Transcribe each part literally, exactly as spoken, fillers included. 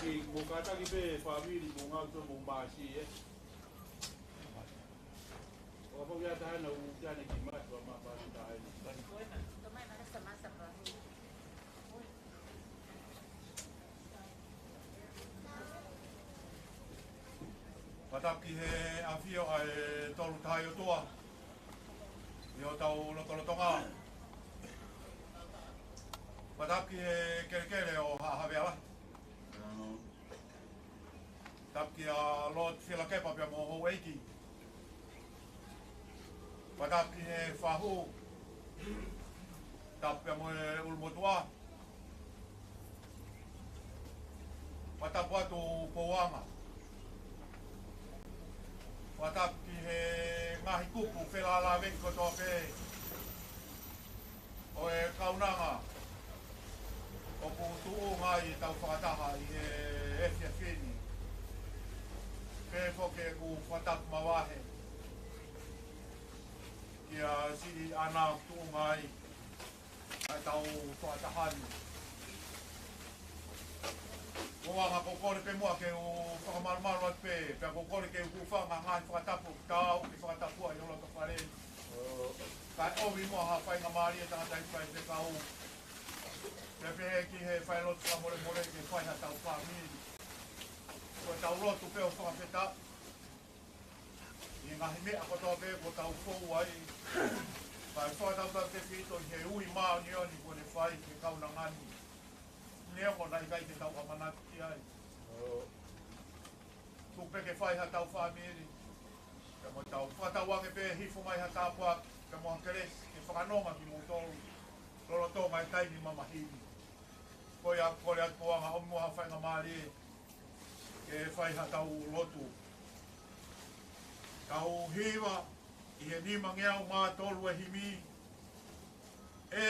Mo kātaki pē fāmili mo ngāue pē mo māsi, ē. ʻO kapau ʻe ʻi ai ha taha ʻoku ʻikai ke ne kiʻi mātuʻa, ma pāli taha eni. Fakatapu ki he ʻafio ʻa e Tolu Tahaʻi ʻOtua ʻi hotau lotolotonga. Fakatapu ki he kelekele ʻo Haʻa Havea Lahi. Tapu kia Lord Fielakepa pea mo houʻeiki. Fakatapu ki he fahu. Tapu pea mo e ʻulumotuʻa. Fakatapu atu Pouanga. Fakatapu ki he ngaahi kupu felālāveʻi kotoa pē ʻo e kaunanga ʻoku tuʻunga ai ʻetau fakataha ʻi he efiafi ni. Pea foki ʻeku fakatapu makehe kia siʻi ʻAna ʻoku tuʻunga ai ʻetau fakataha ni. Pouanga, ko e kole pē muʻa ke u fakamalumalu atu pē, pea ko e kole ke u hūfanga he ngaahi fakatapu ʻoku tau ke fakatapu ai ʻi ho loto fale. Kae ʻomi muʻa ha faingamālie tangataʻeiki faifekau. Pea pehē ki he failotu fakamolemole ke fai haʻatau fāmili. Ko ʻetau lotu pē ʻo fakafetaʻi ʻi he ngaahi meʻa kotoa pē kuo tau fou ai. Kae fakatautau tefito ʻi he ui māʻoniʻoni kuo ne fai ki he kaunanga ni. Neongo naʻe ʻikai ke tau ʻamanaki ki ai. Tuku pē ke fai haʻatau fāmili. Pea mo tau fakatauange pē hifo mai ha tāpuaki, pea mo ha kelesi, ke fakanonga kimoutolu lolotonga e taimi mamahi ni. Ko ia, kole atu Pouanga ʻomi muʻa ha faingamālie ke fai haʻatau lotu. Tau hiva ʻi he nimangeau mā tolu e himi. ʻE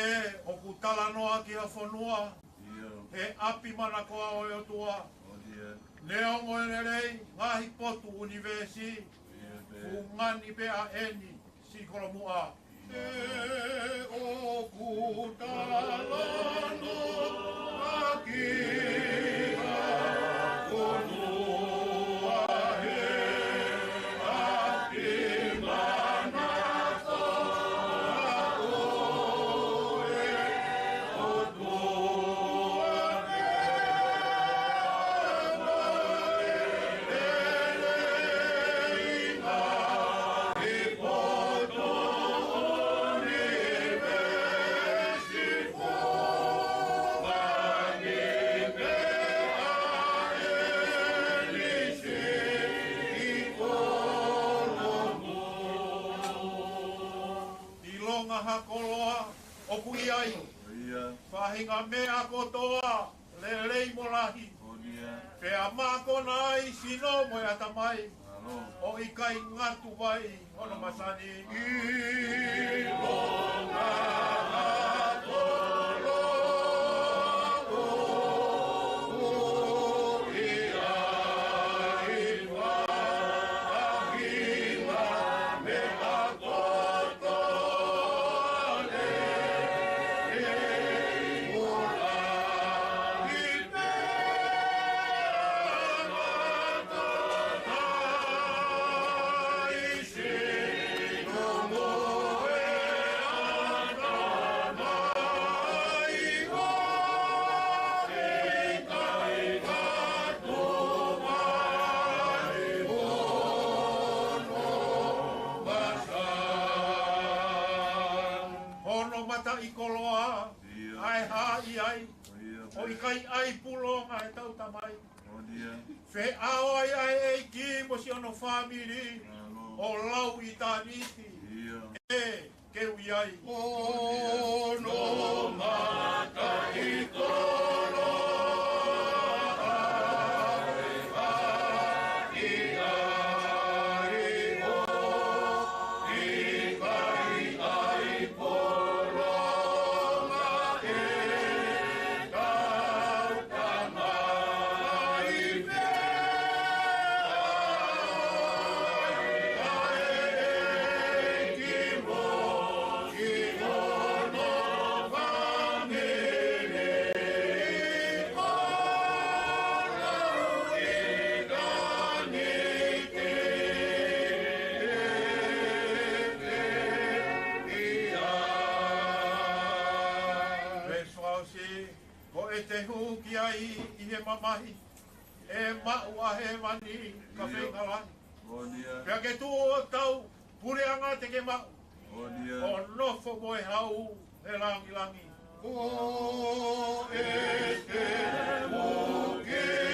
ʻoku talanoa ki ha fonua, ʻio, he ʻapi manakoa ʻo e ʻOtua. ʻO ia. Neongo e lelei, ngaahi potu ʻunivēsi, ʻio, pē, fungani pē ʻa eni, siʻi kolomuʻa. ʻE ʻoku talanoa ki ha fonua he ʻapi manakoa ʻo e ʻOtua. ʻIlonga ha koloa ʻoku ʻi ai, ʻio, faʻahinga meʻa kotoa lelei mo lahi. ʻO ia. Pea mākona ai sino mo e ʻatamai. Mālō. ʻO ʻikai ngata ai hono masani. ʻIlonga ha koloa ʻoku ʻi ai, faʻahinga meʻa kotoa lelei mo lahi. Hono mataʻi koloa, ʻio, ʻa e hā ʻi ai, ʻio, ʻo ʻikai ʻai pulonga ʻetau Tamai. ʻO ia. Feʻao ai ʻa e ʻEiki mo siʻono fāmili, mālō, ʻo lau ʻitāniti. ʻIo. ʻE ke ui ai. Hono mataʻi koloa ʻa e hā ʻi ai, ʻo ʻikai ʻai pulonga ʻetau Tamai, feʻao ai ʻa e ʻEiki mo siʻono fāmili. Ko ʻete hū ki ai ʻi he mamahi, ʻe maʻu ʻa hēvani ka feinga lahi. Pea ke tuʻu ʻo tau, puleʻanga te ke maʻu, ʻo nofo mo e hau he langilangi. Ko ʻete hū ki ai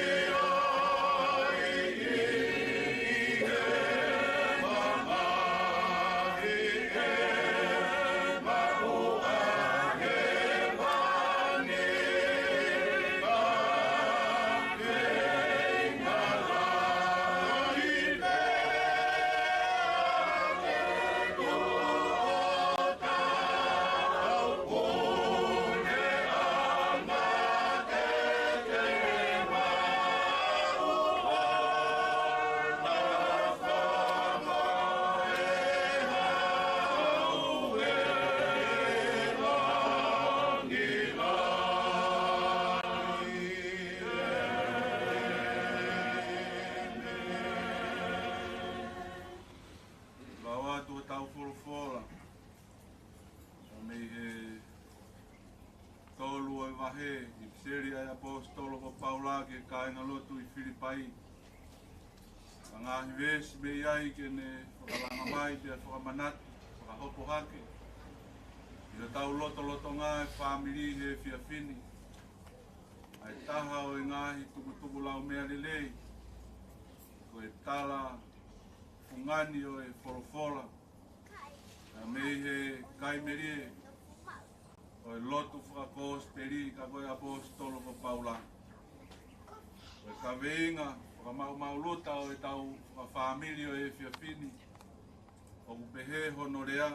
ʻi he mamahi, ʻe maʻu ʻa hēvani ka feinga lahi. Lau atu ʻetau folofola mei he tolu ʻo e vahe ʻipiseli ʻa e ʻaposetolo ko Paula ki he kāingalotu ʻi Filipai. Ko e ngaahi veesi mei ai ke ne fakalanga mai pea fakamanatu, fakahopo hake ʻi hotau lotolotonga ʻa e fāmili he efiafi ni. ʻA e taha ʻo e ngaahi tukutuku laumeʻa lelei, ko e tala fungani ʻo e folofola, ʻa mei he kaimelie ʻo e lotu fakakosipeli ka ko e ʻaposetolo ko Paula. Ko e kaveinga fakamaʻumaʻuluta ʻo ʻetau fakafāmili ʻo e efiafi ni, ʻoku pehē hono lea: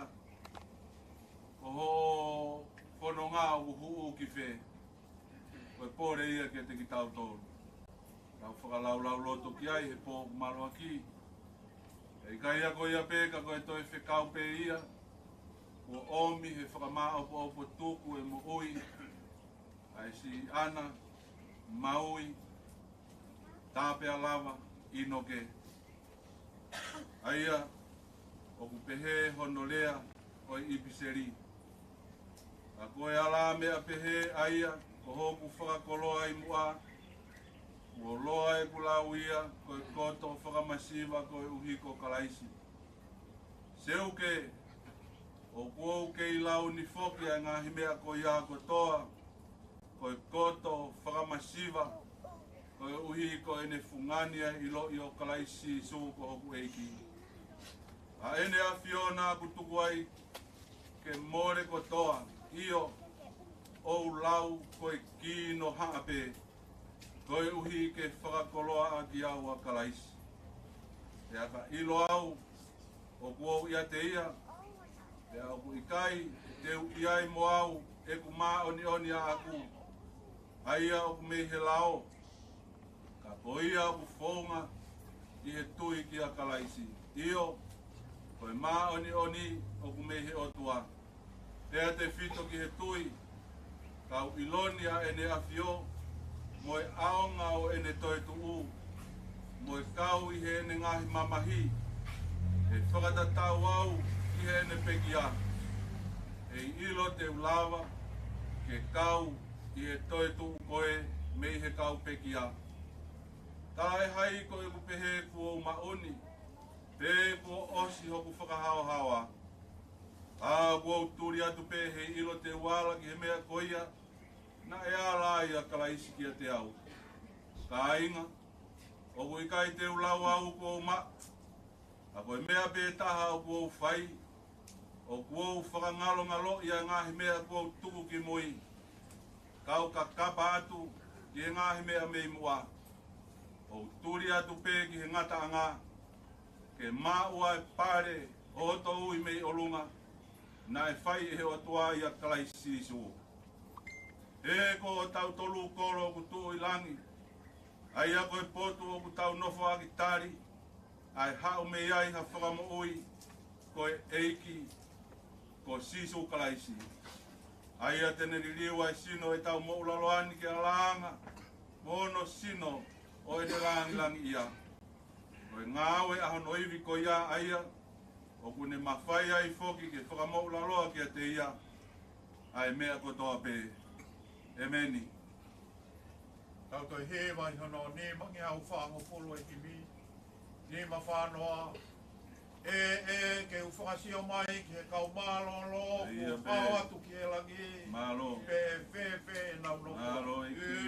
Ko hoʻo fononga ʻoku huʻu ki fē? Ko e pole ia kiate kitautolu. Tau fakalaulauloto ki ai he pō ʻoku maluʻaki. ʻE ʻikai ko ia pē ka ko e toe fekau pē ia kuo ʻomi he fakamāʻopoʻopo tuku e moʻui ʻa e siʻi ʻana, maui, tā pea lava, ʻino kehe. ʻA ia ʻoku pehē hono lea ʻo e ʻipiseli: Ka ko e ala meʻa pehē ʻa ia ko hoku fakakoloa ʻi muʻa, kuo loa ʻeku lau ia ko e koto fakamasiva koeʻuhi ko Kalaisi. Seuke, ʻoku ou kei lau ni foki ʻa e ngaahi meʻa ko ia kotoa ko e koto fakamasiva koeʻuhi ko ʻene fungani ʻa e ʻiloʻi ʻo Kalaisi Sīsū ko hoku ʻEiki. ʻA ʻEne ʻAfio naʻa ku tuku ai ke mole kotoa, ʻio, ʻoku ou lau ko e kinohaʻa pē, koeʻuhi ke fakakoloa ʻaki au ʻa Kalaisi. Pea ka ʻilo au ʻoku ou ʻiate ia, pea ʻoku ʻikai te u ʻi ai mo au ʻeku māʻoniʻoni ʻaʻaku, ʻa ia ʻoku mei he lao, ka ko ia ʻoku founga ʻi he tui kia Kalaisi, ʻio, ko e māʻoniʻoni ʻoku mei he ʻOtua, pea tefito ki he tui, ka u ʻilo ni ʻa ʻEne ʻAfio, mo e ʻaonga ʻo ʻEne toetuʻu, mo e kau ʻi heʻene ngaahi mamahi, ʻe fakatatau au ki heʻene pekia. ʻEi ʻilo te u lava ke kau ʻi he toetuʻu ko ē mei he kau pekia. Ka ʻe hai ko ʻeku pehē kuo u maʻu ni, pe kuo ʻosi hoku fakahaohaoa. Ka ʻoku ou tuli atu pē heiʻilo te u ala ki he meʻa ko ia naʻe ala ai ʻa Kalaisi kiate au. Kāinga, ʻoku ʻikai te u lau au kuo u maʻu, ka ko e meʻa pē taha ʻoku ou fai, ʻoku ou fakangalongaloʻi ʻa e ngaahi meʻa kuo u tuku ki mui, ka u kakapa atu ki he ngaahi meʻa mei muʻa. ʻOku ou tuli atu pē ki he ngataʻanga, ke maʻu ʻa e pale ʻo hoto ui mei ʻolunga, naʻe fai ʻe he ʻOtua ʻia Kalaisi Sīsū. He ko hotau tolu kolo ʻoku tuʻu ʻi langi, ʻa ia ko e potu ʻoku tau nofo ʻaki tali, ʻa e haʻu mei ai ha fakamoʻui, ko e ʻEiki ko Sīsū Kalaisi. ʻA ia te ne liliu ʻa e sino ʻetau moʻulaloa ni ke alanga mo hono sino ʻo ʻene langilangiʻia. Ko e ngāue ʻa hono ivi ko ia ʻa ia, ʻoku ne mafai ai foki ke fakamoʻulaloa kiate ia ʻa e meʻa kotoa pē. ʻEmeni. Tau toe hiva ʻi hono nima ngeau fāngofulu ʻa e himi. Nima fā noa. ʻE, ʻe, ke u fakasio mai ki he kau mālōlō, ʻIo, kuo pē. ʻAo atu ki he langi. Mālō. Pe fēfē ʻenau nofo. Mālō, ʻEiki. ʻE,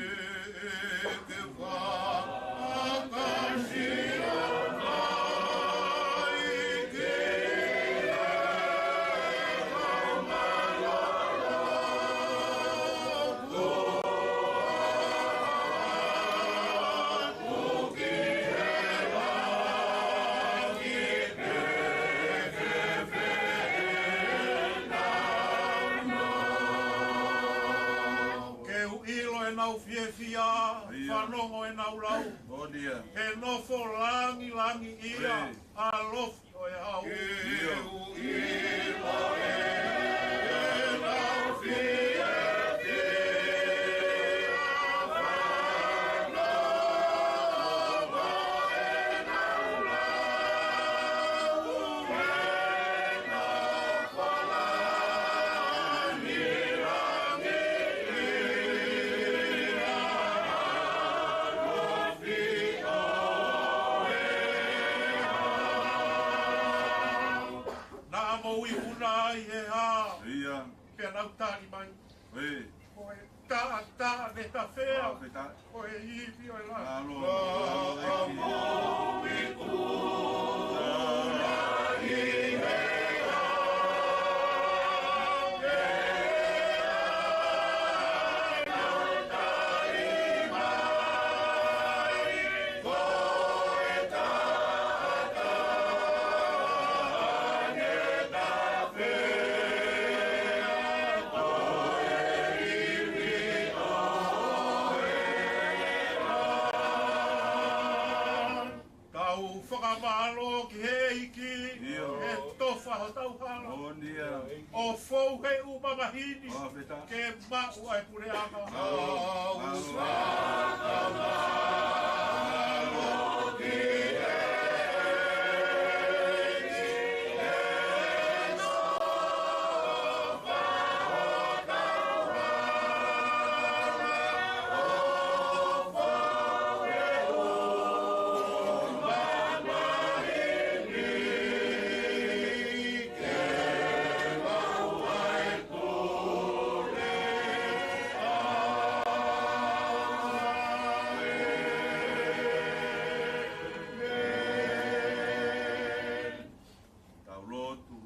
ʻe, ke u fakasio mai ki he kau mālōlō. Ke u ʻilo ʻenau fiefia, ʻIo. Fanongo ʻenau lau. ʻOni ia. He nofo langilangiʻia, ʻIo. ʻAlofi ʻo e hau. ʻIo. Naʻa mou ikunaʻi he hā? ʻIo. Pea nau tali mai. ʻE. Ko e taʻataʻa ne tafea. ʻA, pē ta- Ko e ivi ʻo e langi. Mālō. Naʻa mou ikunaʻi he hā? Pea nau tali mai. Ko e taʻataʻa ne tafea, ko e ivi ʻo e langi. Tau fakamālō ki he ʻEiki, ʻIo. He tofa hotau hala. ʻOni ia. ʻO fou he ʻū mamahi ni. ʻO, pē ta- Ke maʻu ʻa e puleʻanga. Mālō. Mālō. Tau lotu.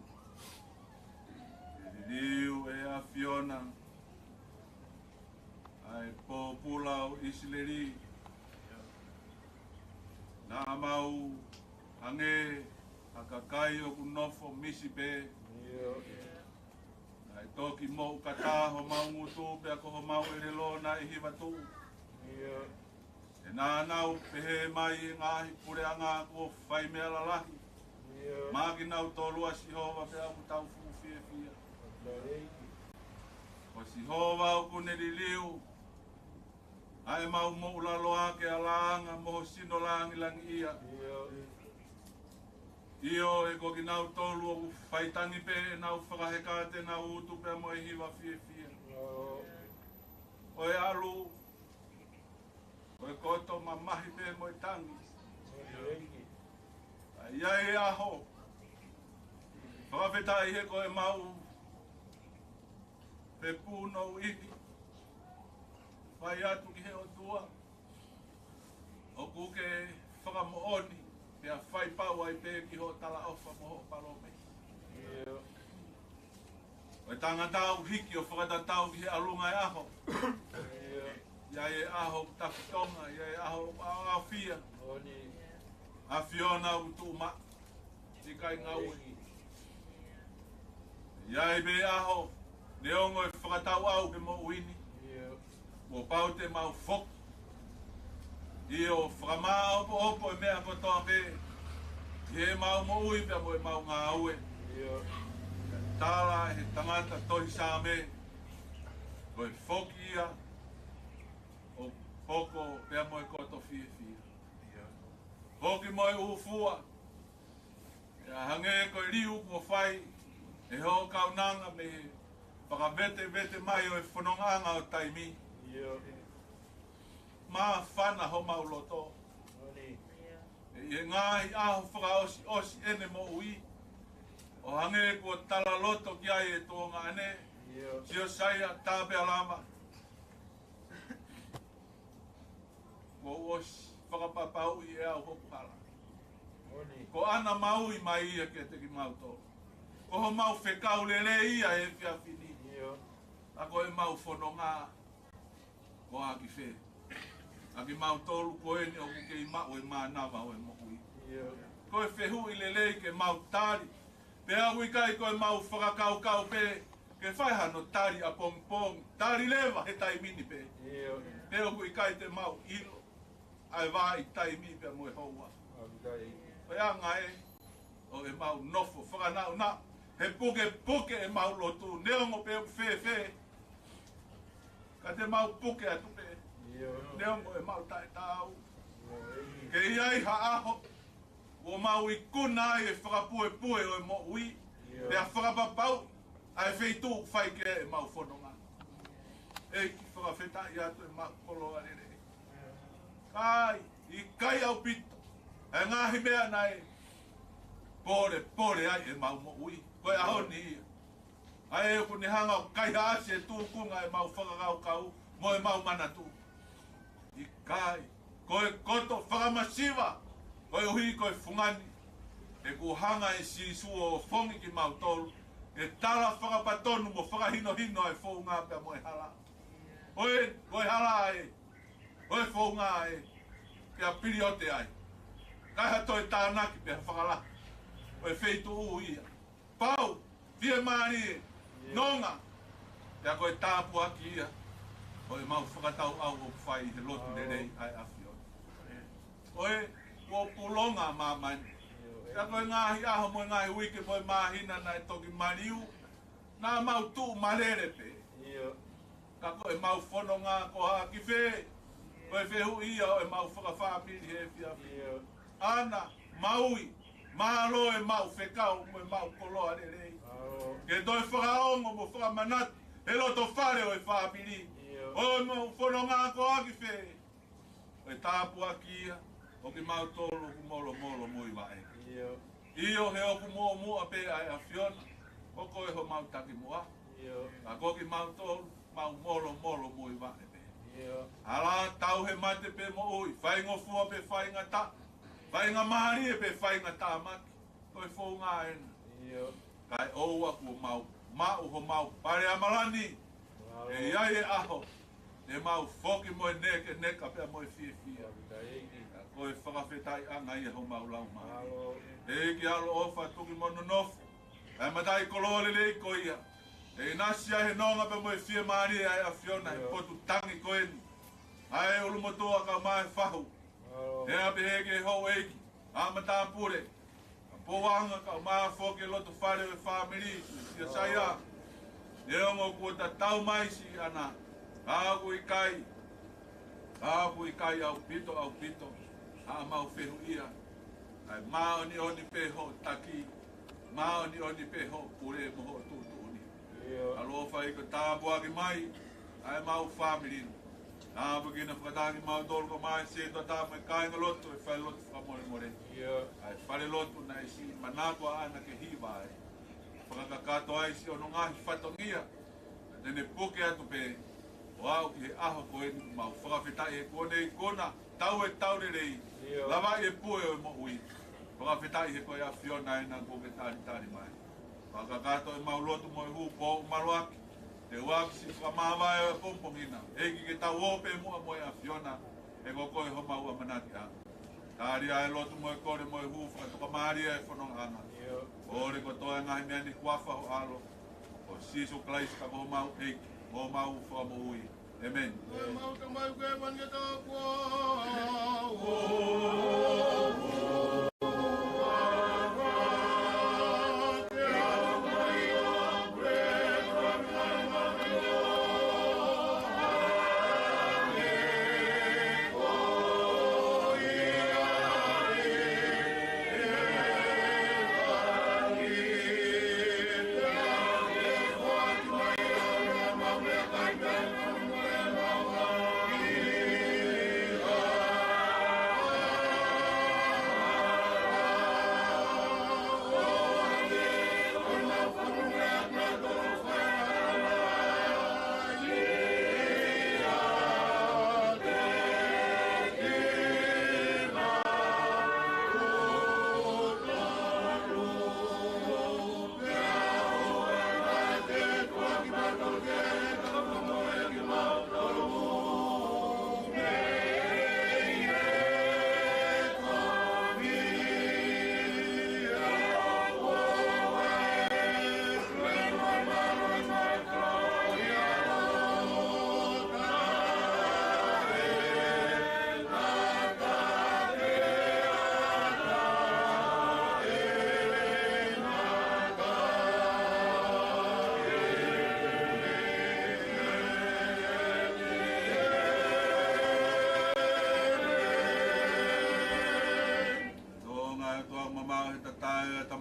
Ke liliu ʻe he ʻAfiona ʻa e pōpula ʻo ʻIsileli. Naʻa mau hangē ha kakai ʻoku nofo misi pē. ʻIo. Naʻe toki moʻukata homau ngutu pea ko homau ʻelelo naʻe hiva tuʻu. ʻIo. ʻE naʻa nau pehē mai ʻi he ngaahi puleʻanga kuo fai meʻa lalahi. ʻIo. Maʻa kinautolu ʻa Sihova pea ʻoku tau fuʻu fiefia. Ko Sihova ʻoku ne liliu ʻa ʻemau moʻulaloa ke ʻalaʻanga mo ho sino langilangiʻia. ʻIo. ʻIo, ʻe ko kinautolu ʻoku faitangi pē ʻenau fakaheka te nau utu pea mo e hiva fiefia. ʻIo. ʻO e ʻalu, ʻo e koto mamahi pē mo e tangi. ʻIo. ʻA ia ʻe ʻaho. Fakafetaʻi he ko ʻemau pepū nouʻi ni. Fai atu ki he ʻOtua. ʻOku ke fakamoʻoni, pea fai pau ai pē ki hoʻo talaʻofa mo hoʻo palōmesi. ʻIo. ʻO e tangata ʻoku hiki ʻo fakatatau ki he ʻalunga ʻo e ʻaho. ʻIo. ʻI ai e ʻaho ʻoku tafitonga, ʻi ai e ʻaho ʻoku ʻaoʻaofia. ʻOni. ʻAfiona ʻoku tuʻu maʻa. ʻIkai ngāue. ʻI ai pē ʻaho, neongo e fakatau ʻau he moʻui ni. ʻIo. Kuo pau te mau foki. ʻIo, fakamāʻopoʻopo e meʻa kotoa pē. ʻI heʻemau moʻui pea mo ʻemau ngāue. ʻIo. Tala ʻe he tangata tohi Saame. Ko e foki ia ʻoku hoko pea mo e koto fiefia. ʻIo. Foki mo e ʻū fua. ʻE hangē ko e liu kuo fai ʻe hoʻo kaunanga mei he fakavetevete mai ʻo e fonongaʻanga ʻo taimi. Māfana homau loto. ʻI he ngaahi ʻaho fakaʻosiʻosi ʻene moʻui, ʻo hangē kuo talaloto ki ai e tuongaʻane, Siosaia Tapealama. Kuo u ʻosi fakapapauʻi ʻe au hoku hala. Ko ʻana maui mai ia kiate kimautolu. Ko homau fekau lelei ia he efiafi ni. Ka ko ʻemau fononga ko ʻAkifē. ʻA kimautolu ko eni ʻoku kei maʻu e mānava ʻo e moʻui. Ko e fehuʻi lelei ke mau tali. Pea ʻoku ʻikai ko ʻemau fakakaukau pē ke fai hano tali ʻapongipongi, tali leva he taimi ni pē. Pea ʻoku ʻikai te mau ʻilo ʻa e vahaʻa taimi pea mo e houa. Ko e anga ē ʻo ʻemau nofo fakanaʻunaʻu he pukepuke ʻemau lotu, neongo pe ʻoku fēfē. Ka te mau puke atu pē, neongo ʻemau taʻetaau. Ke ʻi ai ha ʻaho kuo mau ikuna ai e fakapuepue ʻo e moʻui, pea fakapapauʻi ʻa e feituʻu ʻoku fai ki ai ʻemau fononga. ʻEiki, fakafetaʻi atu ʻemau koloa lelei. Kai, ʻikai ʻaupito ʻa e ngaahi meʻa naʻe polepole ai ʻemau moʻui. Ko e ʻaho ni ia ʻa ē ʻoku ne hanga ʻo kaihaʻasi e tūkunga ʻemau fakakaukau mo ʻemau manatu. ʻIkai, ko e koto fakamasiva, koeʻuhi ko e fungani, he kuo hanga ʻe Sīsū ʻo ofongi kimautolu ke tala fakapatonu mo fakahinohino ʻa e founga pea mo e hala. Ko e, ko e hala ē, ko e founga ē, pea piliote ai. Kai ha toe tānaki pea fakalahi. Ko e feituʻu ia. Pau, fiemālie, nonga, pea ko e tāpuaki ia ʻo ʻemau fakatauʻau ʻoku fai he lotu lelei ʻa e ʻAfiona. Ko e, kuo pulonga ʻa māmani. Pea ko e ngaahi ʻaho mo e ngaahi uike mo e māhina naʻe toki maliu, naʻa mau tuʻu malele pē. Ka ko ʻemau fononga ko ʻAkifē, ko e fehuʻi ia ʻo ʻemau fakafāmili he efiafi. ʻAna maui, mālō ʻemau fekau mo ʻemau koloa lelei. Ke toe fakaongo mo fakamanatu he loto fale ʻo e fāmili ʻo ʻemau fononga ko ʻAkifē. Ko e tāpuaki ia ʻo kimautolu ʻoku molomolo mo ʻi vaʻe. ʻIo, he ʻoku muʻomuʻa pē ʻa e ʻAfiona, ko koe homau takimuʻa. Ka ko kimautolu, mau molomolo mo ʻi vaʻe pē. Hala, tauhi, mate pe moʻui, faingofua pe faingataʻa, faingamālie pe faingatāmaki, ko e founga ena. Kae ʻoua kuo mau maʻu homau pale ʻamalani. ʻE ʻi ai e ʻaho te mau foki mo e nekeneka pea mo e fiefia. Ka ko e fakafetaʻiʻanga ia homau laumālie. ʻEiki ʻaloʻofa, tuki mo nonofo ʻa e mataʻikoloa lelei ko ia, ʻe ʻinasi ai he nonga pea mo e fiemālie ʻa e ʻAfiona he potu tangi ko eni. ʻA e ʻulumotuʻa kae ʻumaʻā e fahu. Pea pehē ki he houʻeiki, ʻa e matāpule, ʻa e pouʻanga kae ʻumaʻā foki e loto fale ʻo e fāmili, Siosaia. Neongo kuo tatau mai siʻi ʻana, ka ʻoku ʻikai, ka ʻoku ʻikai ʻaupito, ʻaupito ʻa ʻemau fehuʻia. ʻA e māʻoniʻoni pē hoʻo taki, māʻoniʻoni pē hoʻo pule mo hoʻo tuʻutuʻuni. ʻAloʻofa, ʻEiki, tāpuaki mai ʻa ʻemau fāmili. Tāpuekina fakataha kimautolu kae ʻumaʻā e sētuata mo e kāingalotu ʻo e falelotu fakamolemole. ʻA e falelotu naʻe siʻi manako ʻaʻana ke hiva ai. Fakakakato ai siʻono ngaahi fatongia, ka te ne puke atu pē ʻo aʻu ki he ʻaho ko eni. Mau fakafetaʻi he kuo ne ikuna, tau e tau lelei, lavaʻi e pue ʻo e moʻui. Fakafetaʻi he ko e ʻAfiona ena kuo ke talitali mai. Fakakakato ʻemau lotu mo e hū pō maluʻaki, te u ʻosi fakamāvae ʻo e pongipongi na. ʻEiki, ke tau ō pē muʻa mo e ʻAfiona, he ko koe homau ʻamanakiʻanga. Tali ʻa e lotu mo e kole mo e hū fakatokamālie ʻa e fonongaʻanga. Kole kotoa e ngaahi meʻa ni ʻi he huafa ho ʻAlo, ko Sīsū Kalaisi ko homau ʻEiki, homau Fakamoʻui. ʻĒmeni.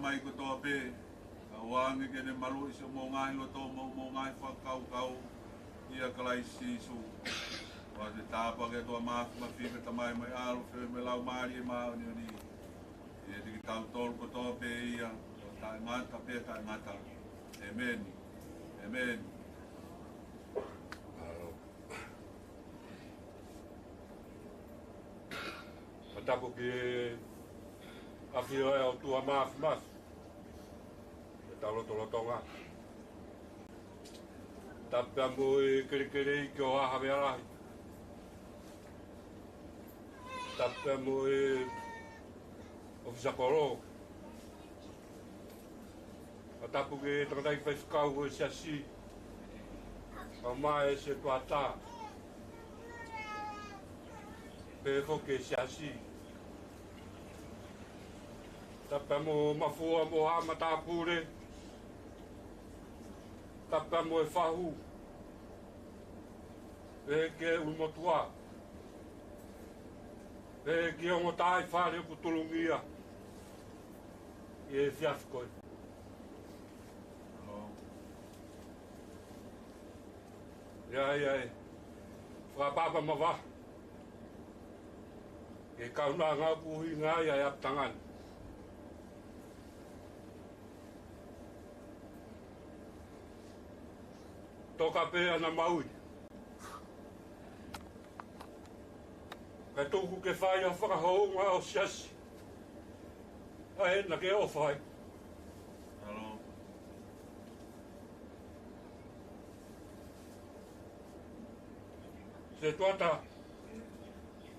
mai kotoa pē, kae ʻoange ke ne maluʻi siʻomou ngaahi loto mo hoʻomou ngaahi fakakaukau ʻia Kalaisi Sīsū. ʻOatu e tāpuaki ʻa e ʻOtua Māfimafi, ko e Tamai mo e ʻAlo, feohi mo e Laumālie Māʻoniʻoni, ʻiate kitautolu kotoa pē ia, ʻo taʻengata pea taʻengata. ʻĒmeni. ʻĒmeni. Mālō. Fakatapu ki he ʻafio ʻa e ʻOtua Māfimafi ʻi hotau lotolotonga. Tapu pea mo e kelekele ʻi Oahu, Havea Lahi. Tapu pea mo e ʻōfisa kolo. Fakatapu ki he tangataʻeiki faifekau ʻo e siasi, kae ʻumaʻā e setuata, pehē foki ki he siasi. Tapu pea mo Mafua mo Haʻa Matāpule. Tapu pea mo e fahu, pehē ki he ʻulumotuʻa, pehē ki he ongo taaʻi fale ʻoku tulungia ʻi he efiafi ko eni. ʻIo, ʻio, ʻio. Fakaʻapaʻapa makehe ki he kaunanga ʻoku ʻuhinga ai ʻa e ʻapitanga ni. Toka pē ʻa e maui, kae tuku ke fai ʻa e fakahounga ʻo e siasi. ʻA ē naʻa ke ʻofa ai. Mālō. Setuata,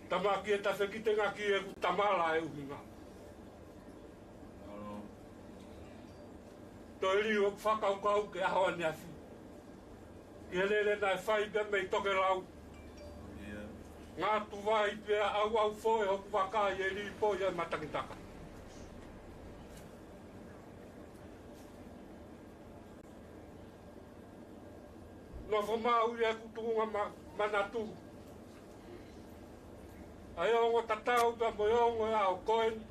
tama ki he tafe ki te ngaki e ku tamala e ʻuhinga. Mālō. Toe liliu hoku fakakaukau ki he ʻaho ʻaneafi, ki he lele naʻe fai pē mei tokelau. ʻIo. Ngāue vai pea ʻauʻau foʻe hoku vaka ʻi he lipo ʻi he matakitaka. Nofo maʻu ʻi heʻeku tuʻunga ma-, manatu ʻa e ongo tatau pea mo e ongo ʻo e ʻaho ko eni,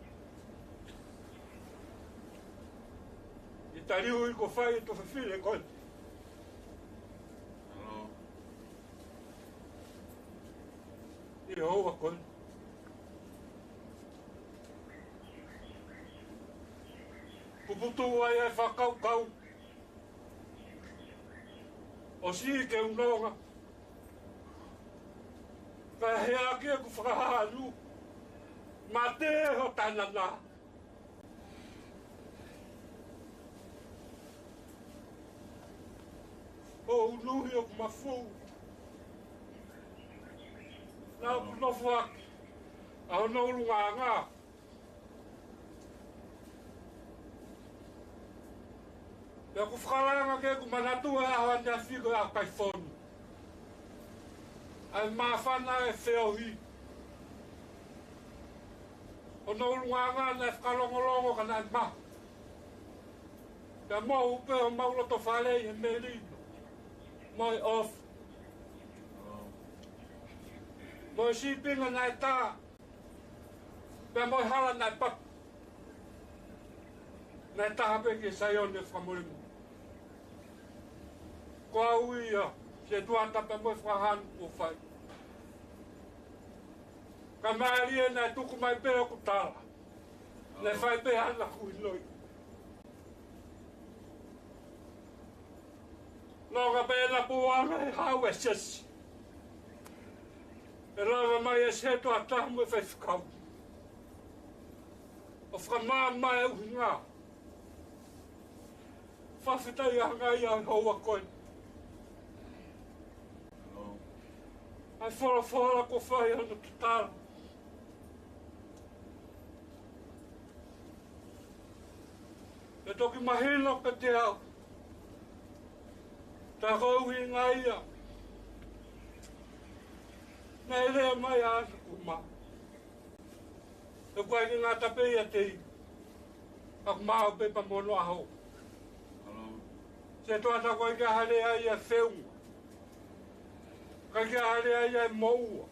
ʻi he taliui kuo fai ʻe he tuofefine ko eni ʻi he houa ko eni. Kuo puputuʻu ai ʻa e fakakaukau ʻo siʻi ke u nonga, kae hea ʻaki ʻeku fakahā ʻa e ʻulu, mate ho tanana. ʻO unuhi ʻoku mafu, naʻa ku nofo ʻaki ʻa hono ʻulungaanga. Pea ʻoku fakalanga ke ʻoku manatu ʻa e ʻaho ʻaneafi ko e ʻaho kai fonu. ʻA e māfana e feohi. Hono ʻulungaanga naʻe fakalongolongo ka naʻe mahu. Pea mohu pē homau loto fale ʻi he melino mo e ʻofa, mo e sīpinga naʻe tā, pea mo e hala naʻe papu, naʻe taha pē ki he Saione fakamolemole. Ko au ia, Setuata, pea mo e fakahā ni kuo fai. Kae mālie naʻe tuku mai pē hoku tala, naʻe fai pē hano kuinoi. Nonga pē ʻena puanga he hau e sesi, ʻe lava mai e Setuata mo e faifekau ʻo fakamaama e ʻuhinga. Fakafetaʻi ange ia he houa ko eni. ʻA e folofola kuo fai hono tatala, ʻe toki mahino kiate au, tā ko e ʻuhinga ia naʻe lea mai ʻa e ʻAlo ko Maʻa. ʻOku ʻikai ke ngata pē ʻiate ia, ka ko Maʻa pē pea mo hono ʻaho. Setuata, ʻoku ʻikai ke ʻi ai ha lea ia ʻe feʻunga, ʻikai ke ʻi ai ha lea ia ʻe moʻua,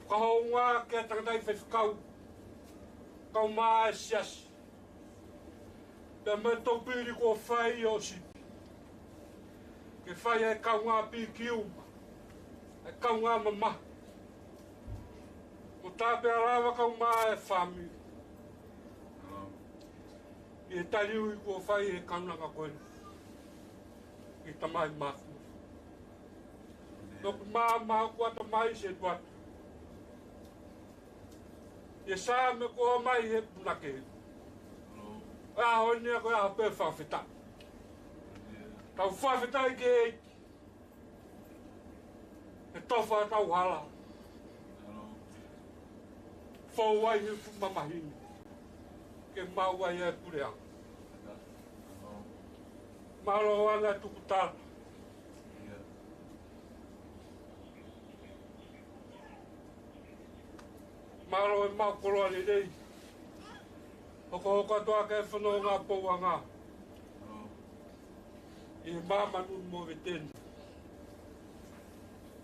fakahounga ki he tangataʻeiki faifekau kae ʻumaʻā e siasi. Pea mo e topili kuo fai ʻo sipi. Ke fai ʻa e kaungā pikiu, ʻa e kaungā mamahi. Mo tā pea lava kau mai e fāmili. ʻI he taliui kuo fai he kaunanga ko eni. Ki tamai mafu. Toku māmā kuo ʻata mai se tuat. ʻE sā me kuo mai he punake. ʻAho ni ko e ʻaho pē fakafetaʻi. Tau fakafetaʻi ki he ʻEiki. He tofa tau hala. Fou ai he fuʻu mamahi ni. Ke maʻu ai e puleʻanga. Mālō ʻaupito e tukutala. Mālō e maʻu koloa lelei. Hokohoko atu ʻa e fononga pouʻanga. ʻI māmani mo veteni.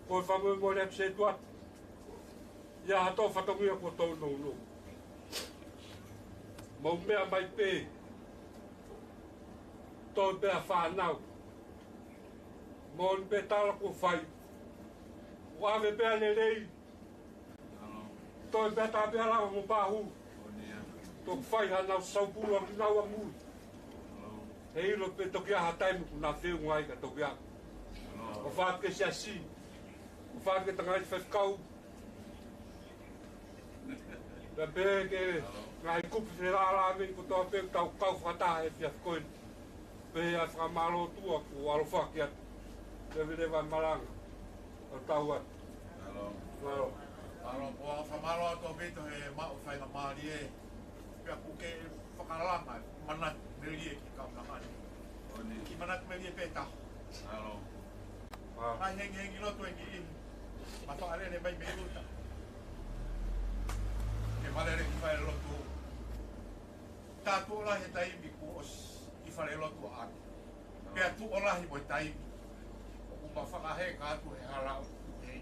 Ko e fakamolemole atu se tuat. ʻI ha toe fatongia kuo tau nounou. Mou meʻa mai pē. Toe pea fānau. Mo ni pē tala kuo fai. ʻO ʻave pea lelei. Toe pea tā pea lava mo pahu. Toki fai hanau saupulu ʻa kinaua mui. He ʻilo pē toki ʻaha taimi kuo na feʻunga ai ka toki ʻaha. ʻO fāke siasi. ʻO fāke tangai faifekau. Pea pehē ki he ngaahi kupu felālāveʻi kotoa pē tau kau fakataha he efiafi ko eni. Pea fakamālō atu ʻa ku ʻaloʻofa ki atu. Leveleva e malanga. ʻO tau atu. Mālō. Mālō. Mālō, ko e fakamālō atu ʻaupito he maʻu faingamālie. Pea ʻoku ke fakalanga, manatu melie ki he kaunanga ni. Kiʻi manatu melie pē taha. Mālō. Mālō. Ngaahi hengihengi lotu ʻe niʻihi. Mataʻalele mai mei ʻuta. Ke malele ki fale lotu. Tā tuʻo lahi e taimi kuo ʻosi ʻi fale lotu ʻaʻana. Pea tuʻo lahi mo e taimi. ʻOku ma fakaheka atu he hala ʻoku hei.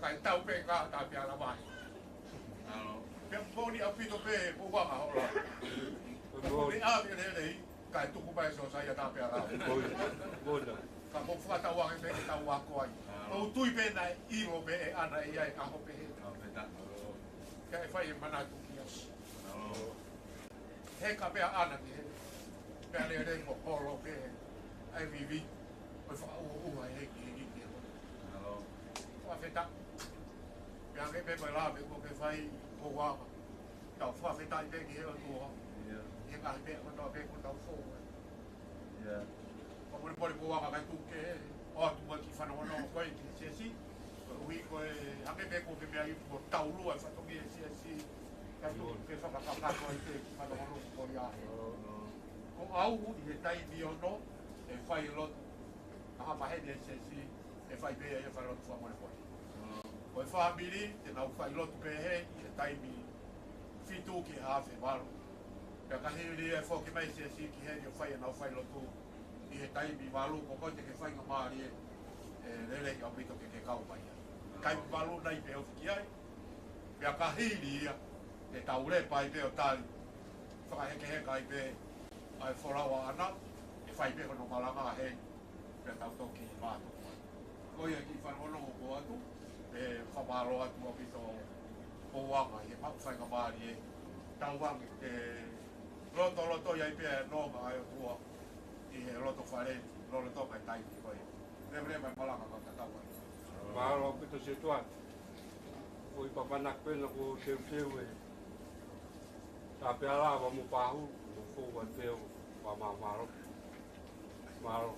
Kae tau pē ka tā pea lava ai. Pea moʻoni ʻaupito pē, ko ua ka hola. Ko e moʻoni ʻave lelei. Kae tuku mai so sai a tā pea lava. Moʻoni. Moʻoni. Ka mou fakatau ange pē ke tau ako ai. ʻOku ou tui pē naʻe ʻilo pē ʻe ʻAna ʻe ʻi ai e ʻaho pehē. Kae fai e manatu ki ʻasi. Heka pē ʻa ʻAna ki he. Pea lele mo holo pē. ʻAi vivi. ʻOi fakaʻuʻuha he ki he ki he. Fakafetaʻi. Pea ke pē pē la pē ko ke fai ko wama. Tau fakafetaʻi pē ki he ʻOtua. He ngaahi pē ko tau pē ko tau fou. Ka mole mole ko wama kai tuke. ʻO atu mai ki fana wana ko e ki siasi. Ko e ui ko e hake pē ko ke mea i ko tau lua fatongi e siasi. Kai tuke fakakakato ai pē ki fana wana ko ia. Ko au ʻi he taimi ono, ʻe fai lotu. ʻA ha maheni e siasi, ʻe fai pē ia ʻe fai lotu fakamolemole. Ko e fāmili, te nau fai lotu pē he, ʻi he taimi fitu ki he afe valu. Pea ka hili e foki mai siasi ki heni ʻo fai ʻenau fai lotu. ʻI he taimi valu, ko koe te ke faingamālie, ʻe lelei ʻaupito ke ke kau mai ai. Taimi valu nai pē ofi ki ai. Pea ka hili ia, te tau lepa ai pē ʻo tali. Fakahekeheka ai pē, ʻa e folau ʻa ʻAna, ʻe fai pē hono malanga he, pea tau toki mātuku ai. Ko ia ki fanono ko atu, ʻe fakamālō atu ʻaupito ko wama, ʻi he maʻu faingamālie, tau ange ke lotoloto ai pē ʻa e nonga ʻa e ʻOtua, ʻi he loto fale, lolotonga e taimi ko ia. Leveleva e malanga ka tatau ai. Mālō ʻaupito se tuat. Ko i papanak pena ko teuteu e. Tā pea lava mo pahu, mo fou atu pē ʻo pamāmālō. Mālō.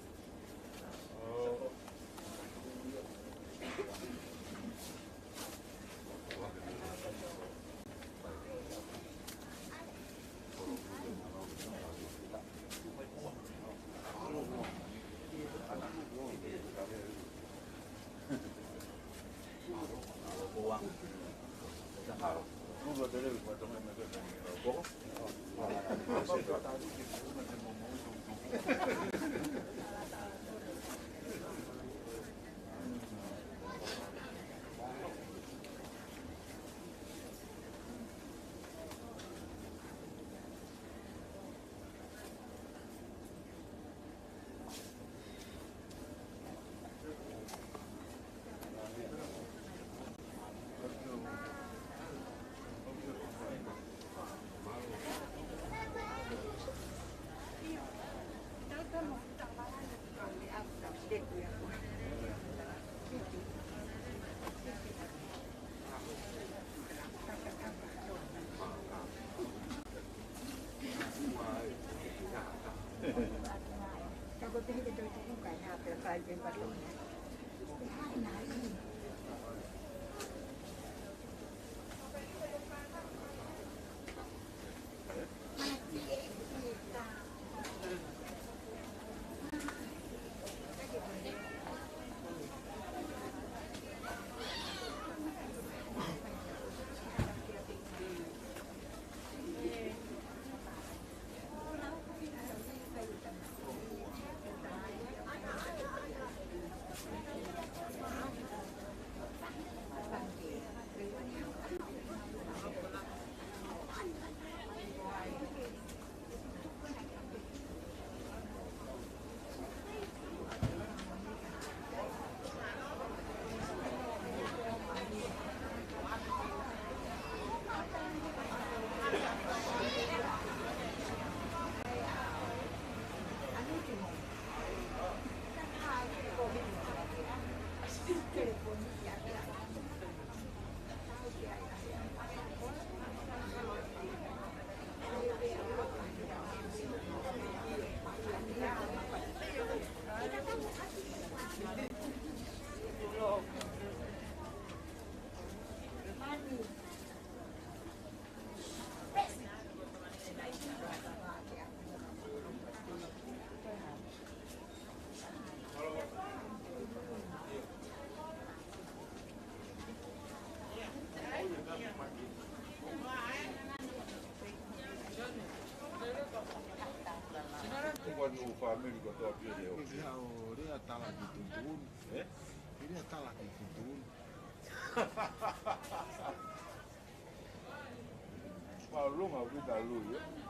Ko ʻeni ʻo fāmili kotoa pē leo. Ke ke hao lea tala ki tuntun. Eh? Ke lea tala ki tuntun. Mālō ʻaupito Lui, eh?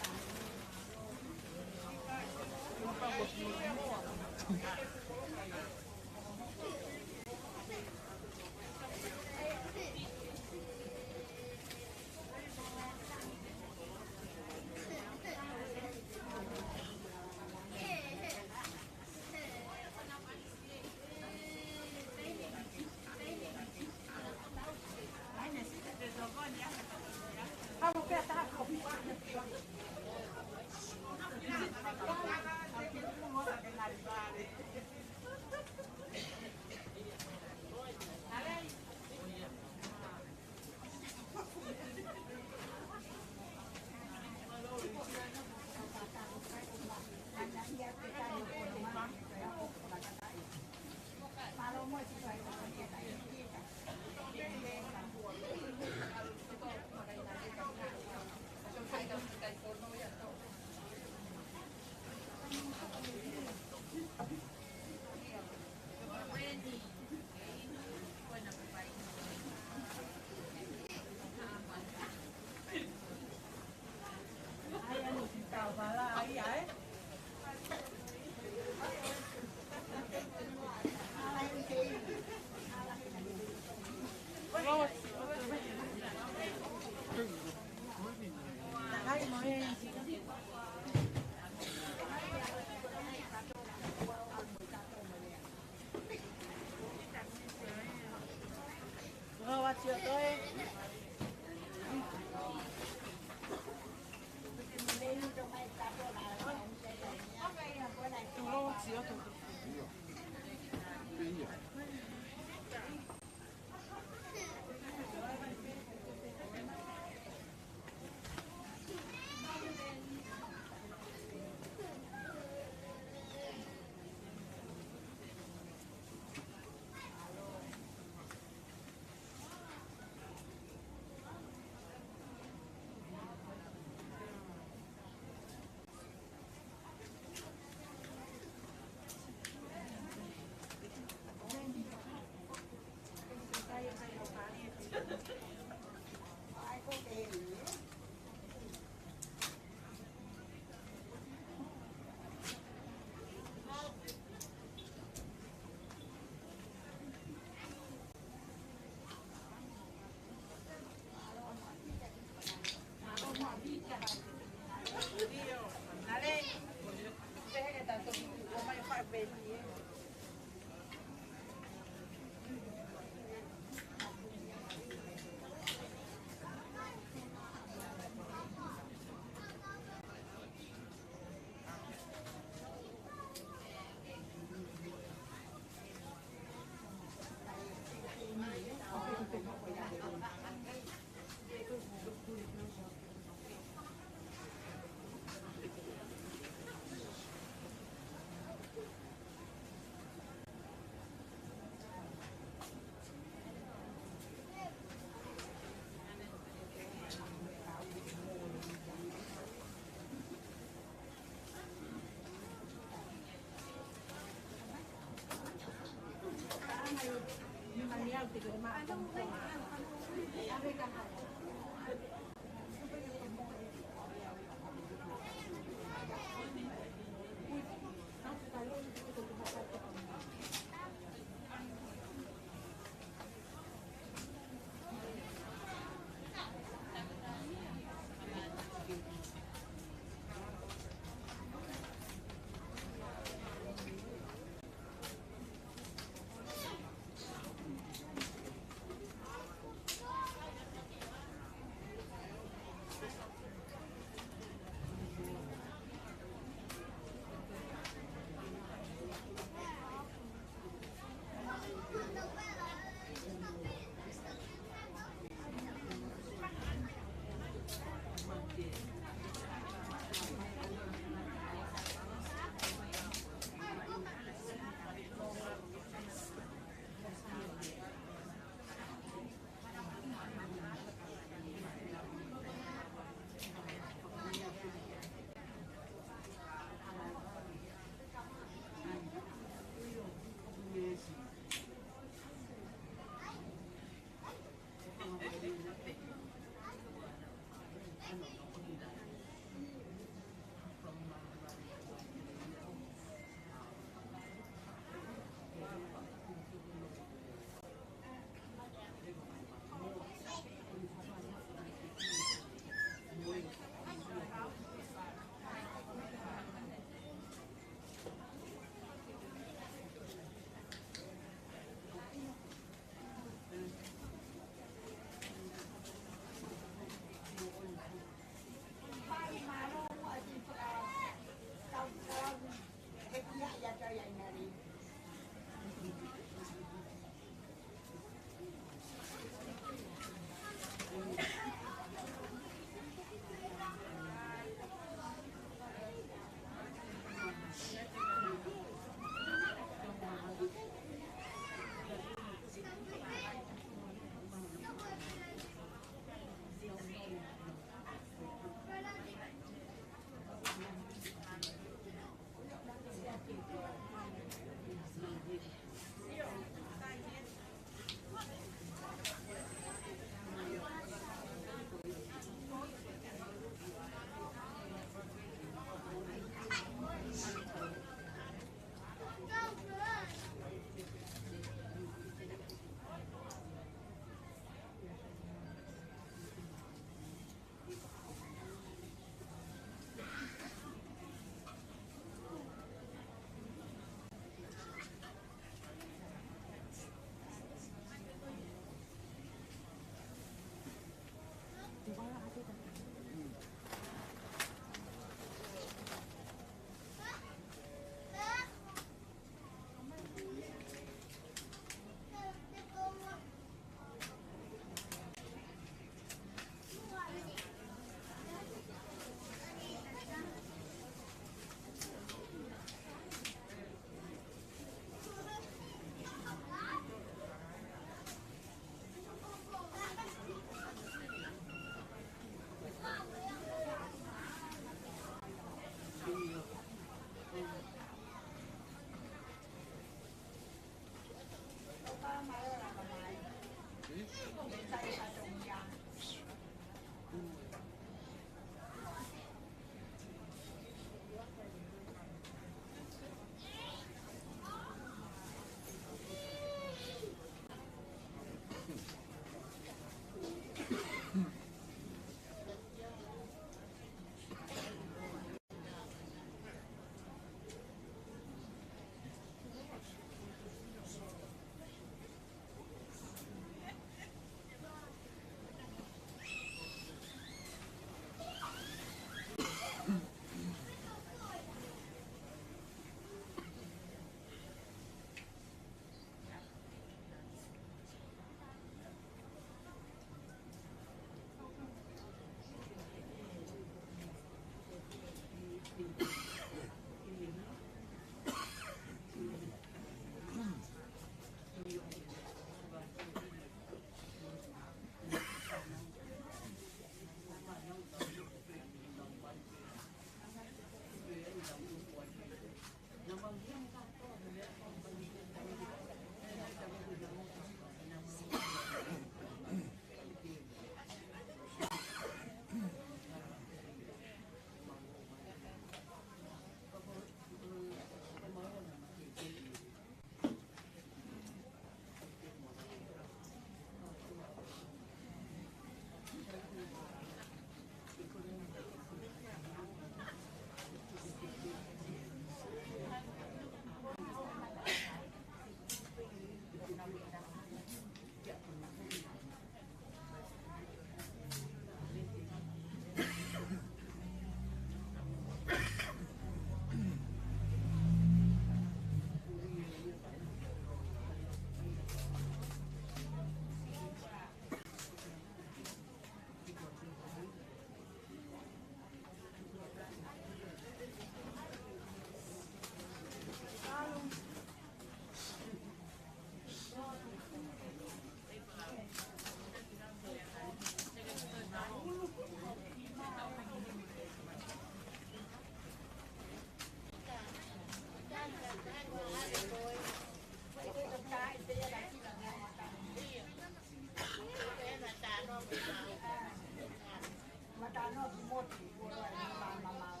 Ano ki moti, kuo loa e mama mau.